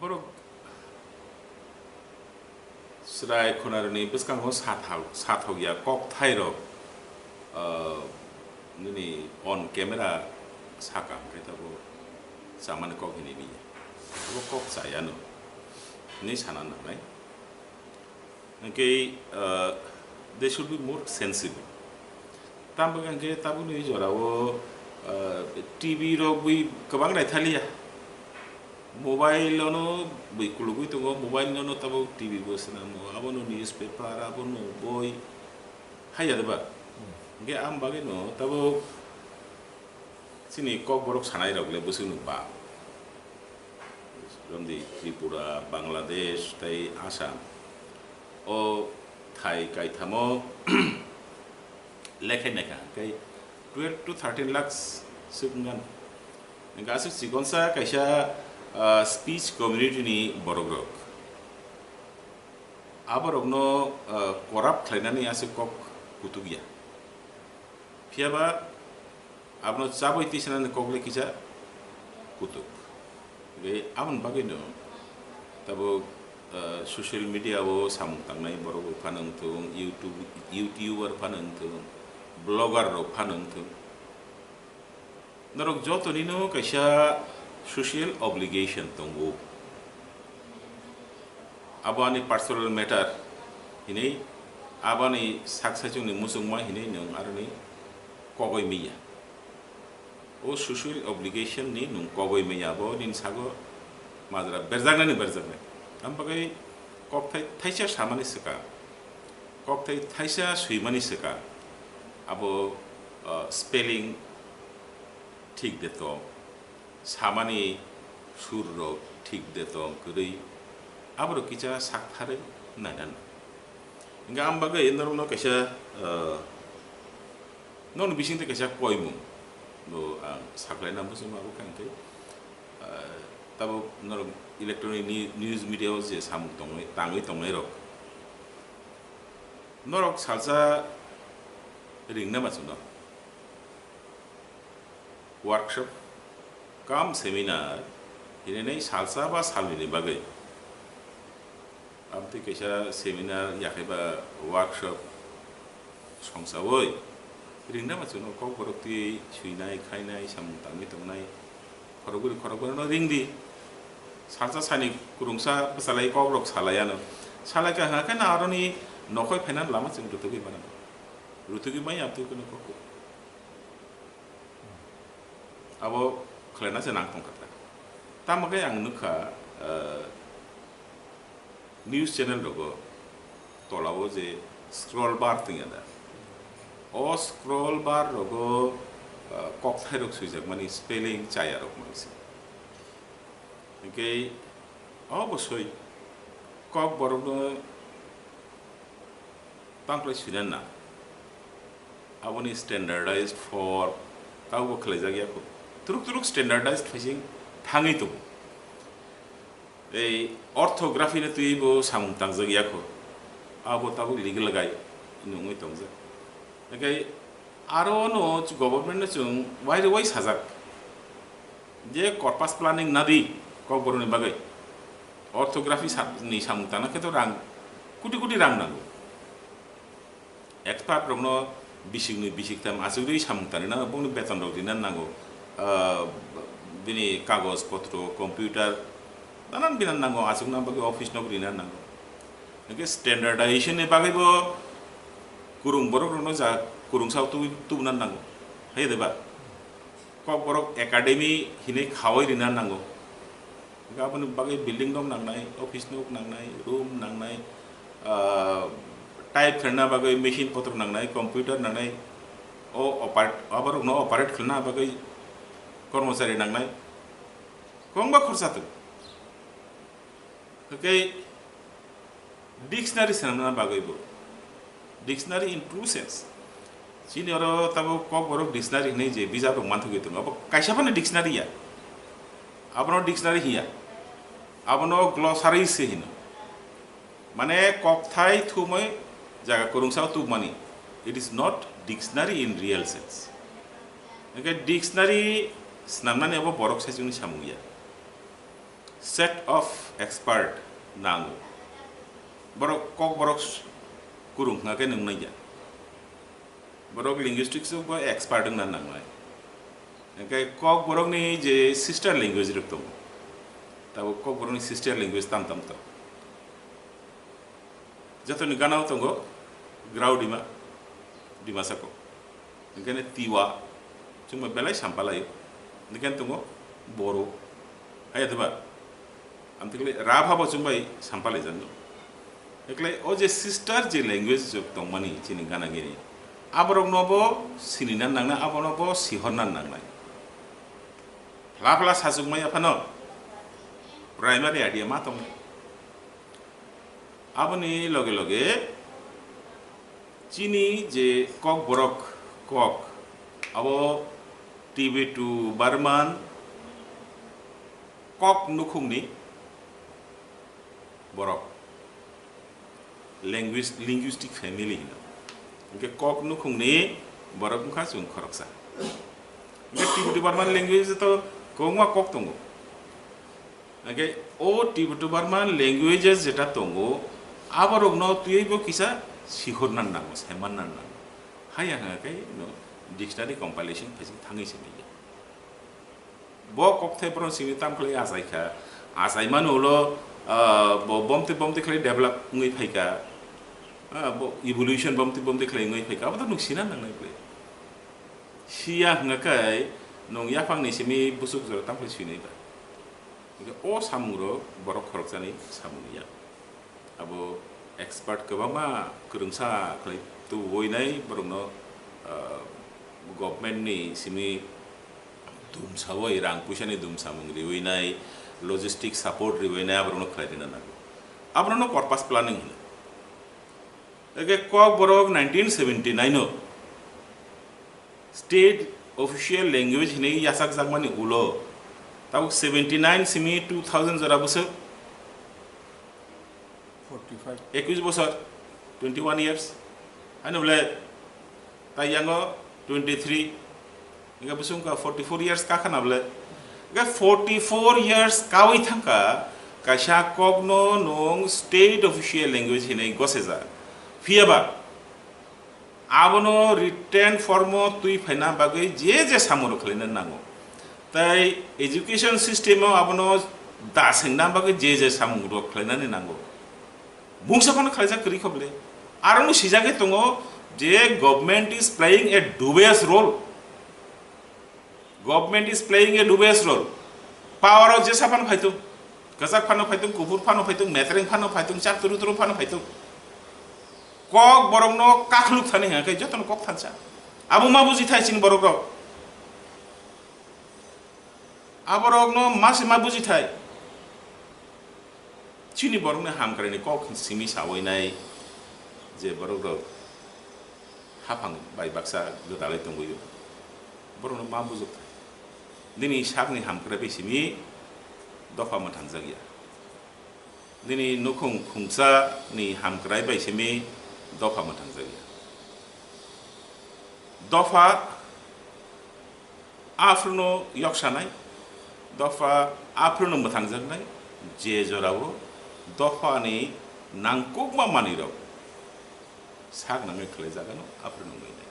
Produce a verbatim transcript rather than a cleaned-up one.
Borok chwrai khunarokni bwskango sathok, sathokya kokthairok, ah, nini on camera sakha hwnkhe tabuk chamani kok hinwi manya. Abo kok chayano hinwi sana nangnai. Hwnkhe, ah, they should be more sensible. Tambo hwnkhe tabukni jorao, ah, T V rok bui kwbang naithaliya. Mobile ono bui kulugwi tongo, mobile ono tabuk T V bo swnamo, abono newspaper, abono boi, haiya de ba? Hwnkhe ang bagwino tabuk chini kokborok sanairok le bwswkno ba. Romdi Tripura, Bangladesh tei Assam. O thai kaithamo lekha mekha, tei twelve to thirteen lakhs swk wngkha. Hwnkhe aswk chikonsa kaisa, ah, speech community ni borok rok. Aborokno, ah, corrupt khlainani aswk kok kutukya. Phiyaba abono chabwi tisanani kok le kisa kutuk. Tei aboni bagwino tabuk, ah, social media o samung tangnai borok bo phano wngthung, YouTube, YouTuber phano wngthung, blogger rok phano wngthung. Norok jotonino kaisa social obligation tongo. Abo ani personal matter hinwi, abo ani sak saichungni muchungma hinwi nwng aroni kogwi manya. O social obligation ni nwng kogwi manya, abo nini sago majra berjaknani berjaknai. Am bagwi kokthai thaisa samani swkang, kokthai thaisa swimani swkang, abo, ah, spelling thik de tong, samani sur rok thik de tong kwrwi, aborok kisa saktharwi naina nang. Hwnkhe ang bagwi norokno kaisa, ah, nokni bisingtwi kaisa koimung bo ang saklaina muchungma abo khe hwnkhe, ah, tabuk norok electronic ni-, news media o je samung tongwi, tangwi tongnai rok, norok salsa ringna ma chwngno. Workshop cum seminar hinwi salsa ba salnwini bagwi. Amtwi kaisa seminar yakhai ba workshop songsawi ringna ma chwngno kokborok twi swinai, khainai, samung tangwi tongnai, khorokbwrwi khorokbwrwino ringdi. Salsa sani kwrwngsa bwchalai kokrok salai ano. Salai kha hwnkhe na aroni nokhoi phaina lama chwng rwtugwi mano. Rwtugwi manya amtwi kunu kok. Abo khlaina se nang tongkha ta. Tamo khe ang nukha, ah, news channel rogo tolao je scroll bar tongya da. O scroll bar rogo, ah, kokthairok swijakmani spelling chayarok mangsi. Hwnkhe obosoi kokborokno tangkhlai swina nang. Aboni standardized form tabukbo khlaijak ya kho. Turuk turuk standardized khlaising thangwi tongo. Ei orthography no twibo samung tangjak ya kho. Abo tabuk legal gai nungwi tongjak. Hwnkhe aro no government no chwng wai rwui sajak je corpus planning nadi kokborokni bagwi. Orthography sa-, ni samung tangna khe to rang, kuti kuti rang nango. Expert rokno bisiknwi bisiktham achugwi samung tangnai nango, bongni beton rok rina nango. Ah, bini kagoj potro, computer, nanan binan nango, achukna bagwi office nok rina nango. Hwnkhe standardization ni bagwibo kwrwng borok rokno ja kwrwngsa tubui tubuna nango. Hai de ba? Kokborok academy hinwi khawi rina nango. Hwnkhe aboni bagwi building nok nangnai, office nok nangnai, room nangnai, ah, type khlaina bagwi machine potro nangnai, computer nangnai, o operate, aborokno operate khlaina bagwi kormochari nangnai. Kwbangma khorsa tongo. Hwnkhe dictionary swnamna bagwibo, dictionary in true sense. Chini oro tabuk kokborok dictionary hinwi je bijap rok manthogwi tongo, abo kaisa phano dictionary ya. Abono dictionary hiya. Abono glossary se hino. Mane kokthai thumwi jaga kwrwngsa o tubmani. It is not dictionary in real sense. Hwnkhe dictionary swnamnani abo borok saichungni samung ya. Set of expert nango. Borok kokborok kurung hwnkha khe nung nai ya. Borok linguistics o bo expert wngna nangnai. Hwnkhe kokborokni je sister language rok tongo, tabuk kokborokni sister language tam tam tongo. Jotoni gana o tongo Graudima, Dimasa kok. Hwnkhe Tiwa, chwngma belai sampalaio. Hwnkhe tongo Boro. Haya diba? Amtwkle Rabha bo chwngbai sampalai jando. Ekle o je sister je language rok tongmani chini gana gini, aborokno bo sinina nangnai, abono bo sihorna nangnai. Phla phla sachukmaya phano primary idea ma tongnai. Aboni loge loge chini je kokborok kok, abo Tibeto Burman kok nukhungni borok, language, linguistic family hino. Hwnkhe kok nukhungni borok wngkha chwng khoroksa. Hwnkhe Tibeto Burman language to kwbangma kok tongo. Hwnkhe o Tibeto Burman languages jeta tongo, aborokno twiwi bo kisa sihorna nango, saimanna nango. Haya hwnkhe no dictionary compilation phaising thangwi se naiya. Bo kokthai borok simi tam khlai achai kha, achai mano ulo, ah, bo bomtwi bomtwi khlai develop wngwi phai kha, ah, bo evolution bomtwi bomtwi khlai wngwi phai kha, abo to nwng sina nangnai ble. Siya hwnkha khe nwng yaphangni simi busuk jora tam khlai swinai ba. Hwnkhe o samungrok borok khoroksani samung ya. Abo expert kwbangma kwrwngsa khlai tubuwi nai borokno, ah, government ni simi dumsawi, rang puisani dumsamung riwi nai, logistic support riwi nai, aborokno khlai rina nango. Aborokno corpus planning hino. Eke kok borok nineteen seventy nine o state official language hinwi yachakjakmani ulo tabuk seventy nine simi two thousand jora bwswk forty five. Ekwis bosor, twenty one years. Ani bole tai yango twenty three, hingke bwswk wngkha forty four years kakha na bole. Hingke forty four years kawi thangkha, kaisa kokno nwng state official language hinwi gosejak. Phiyaba abono written form o twi phaina bagwi je je samung rok khlaina nango. Tai education system o abono da sengna bagwi je je samung rok khlainani nango. Mungsa phano khlaijak kwrwi kho bole. Aroni sijagwi tongo je government is playing a dubious role. Government is playing a dubious role. Power o jesa phano phaitung. Kwchak phano phaitung, kuphur phano phaitung, metreng phano phaitung, chak turu turu phano phaitung. Kok borokno kakhuluk thani hingkhe jotono kok thansa. Abo ma buji thai chini borok rok. Aborokno ma se ma buji thai. Chini borokni hamkraini kok simi sawi nai je borok rok haphang bai baksa gwdalai tongwi o. Borokno ma bujok thai. Nini sakni hamkrai bai simi dopha mwthangjakya. Nini nukhung khungsa ni hamkrai bai simi dopha mwthangjakya. Dopha aphruno yoksanai, dopha aphruno mwthangjaknai, je jorao dophani nangkukma manwirok sak nangwi khlaijagano aphruno wngwi nai.